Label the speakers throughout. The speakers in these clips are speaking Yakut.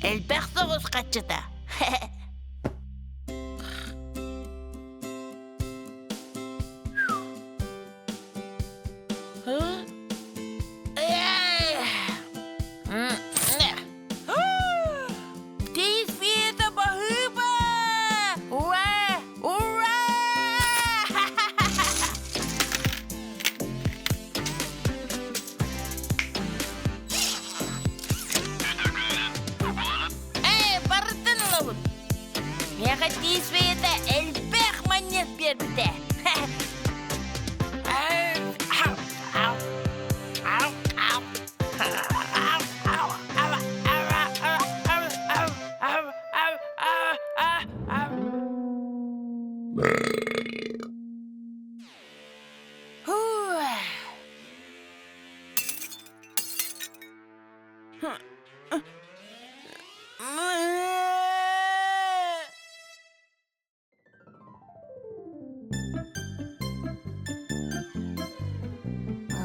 Speaker 1: Элбэх соҕус хаччыта. Тиис баһыыба! Ура! Ура! Ээ, барытын ылабын. Миэхэ тиис бэйэтэ элбэх манньыат биэрбитэ.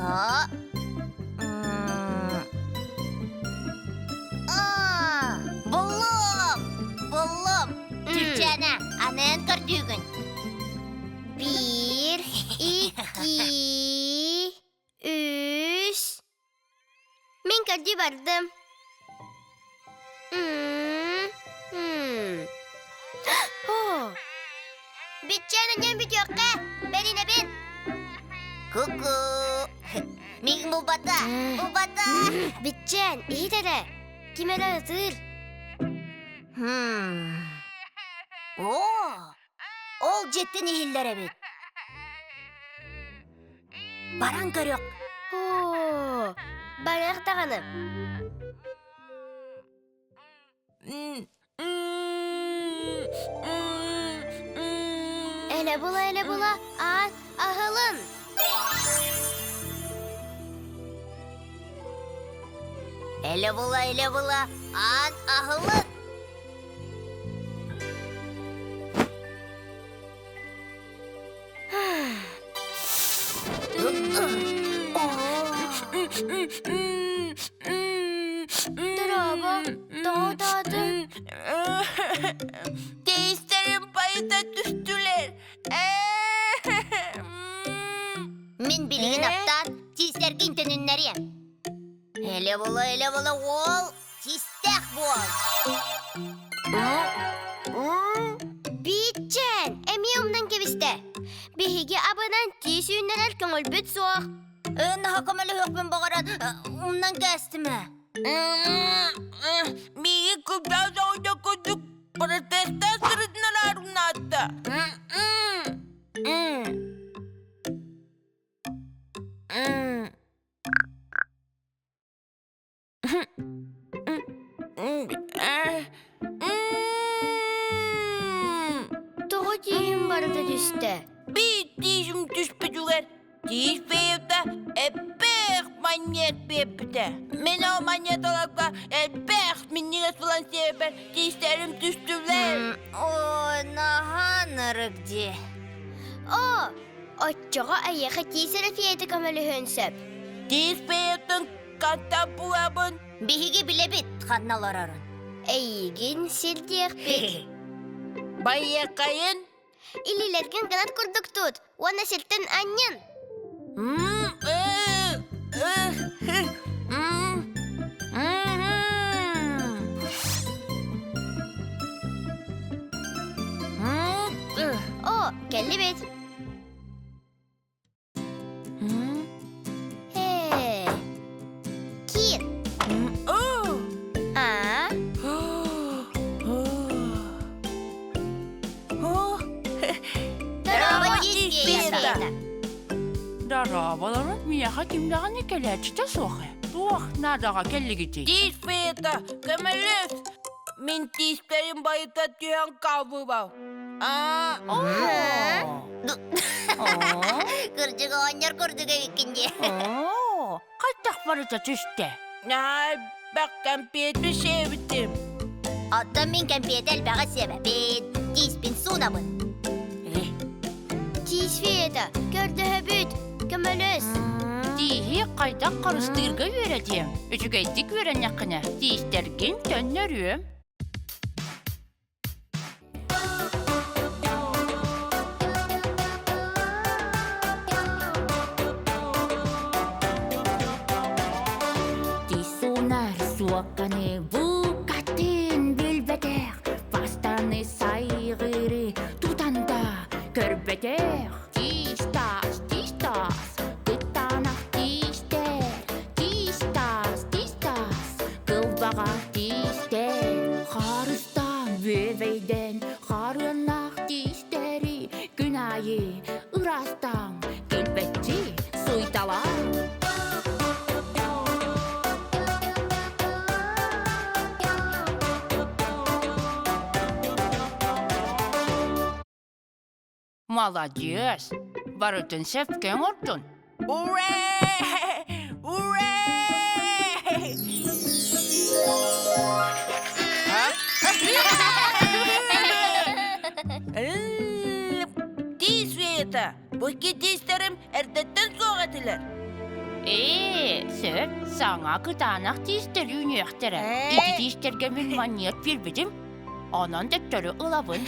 Speaker 2: А? А, буллум! Буллум! Чүччээнэ, аны эн көрдүүгүн. Биир, икки, үс. Мин көрдүү бардым. Биччээн өньөн бүтүөххэ, бэринэбин. Ку-ку. Мин булбата, булбата. Биччээн, иһит эрэ. Ким эрэ ытыыр. О, ол дьиэттэн иһиллэр эбит. Баран көрүөх. Оо, барыах даҕаны. Элэ була, элэ була, аат аһылын. Элэ була, элэ була, аат аһылын. Дорообо, тоҕо ытаатыҥ?
Speaker 1: Тиистэрим байыта түстүлэр.
Speaker 2: Мин билигин аптаан тиистэргин төнүннэриэм. Элэ була, элэ була уол, тиистээх буол. Биитчээн, эмиэ умнан кэбистэ. Биһиги абынан тиис үүннэрэр көҥүлбүт суох. Наһаа көмөлөһүөхпүн баҕаран умнан кээстим ээ.
Speaker 1: Миигин кырдьаҕас оҕонньор курдук протестан сырытыннараар умнаатта.
Speaker 2: Тоҕо тииһим барыта түстэ?
Speaker 1: Биир тииһим түспүтүгэр тиис бэйэтэ элбэх манньыат биэрбитэ. Мин ол манньыаталарга элбэх минньигэс булан сиэбэр тиистэрим түстүлэр.
Speaker 2: Ой, наһаа ынырык дии. Оо, оччоҕо эйиэхэ тиис эрэ феята көмөлөһүөн сөп.
Speaker 1: Тиис феятын хантан булабын?
Speaker 2: Биһиги билэбит ханна олорорун. Эйигин сирдиэхпит.
Speaker 1: Байыакайын?
Speaker 2: Илиилэргин гранат курдук тут уонна сиртэн анньын. О, кэллибит. Э, Кир. А? Дорообо,
Speaker 3: Дорооболорун миэхэ ким даҕаны кэлээччитэ суох ээ. Туох наадаҕа кэллигитий?
Speaker 1: Тиис феята, көмөлөс! Мин тиистэрим байыта түһэн хаалбыбал. Аа,
Speaker 3: Оо.
Speaker 2: Кырдьык оҕонньор курдук эбиккин дии.
Speaker 3: Оо, хайдах барыта түстэ?
Speaker 1: Наайбах кэмпиэти сиэбитим.
Speaker 2: Оттон мин кэмпиэти элбэҕи сиэбэппин, тииспин суунабын. Тиис феята, көрдөһөбүт, көмөлөс.
Speaker 3: Тииһи хайдах харыстыырга үөрэтиэм. Үчүгэйдик үөрэннэххинэ, тиистэргин төннөрүөм. Тисунар суокканы букатын билбэтэх, пастаны сайгыры тутан да көрбөтөх. Тиис-таас, тиис-таас, кытаанах тиистэр, тиис-таас, тиис-таас, кылбаҕа тиистэр. Харыстаан бүөбэйдэн харыаннаах тиистэри күн аайы ыраастаан килбэччи суйталаан. Маладьыас! Барытын сөпкө оҥордун.
Speaker 1: Ура! Ура! Тиис феята, бу икки тиистэрим эрдэттэн суох этилэр.
Speaker 3: Ээ, сөп, саҥа кытаанах тиистэр үүнүөхтэрэ. Ити тиистэргэ мин манньыат биэрбитим. Онон төттөрү ылабын.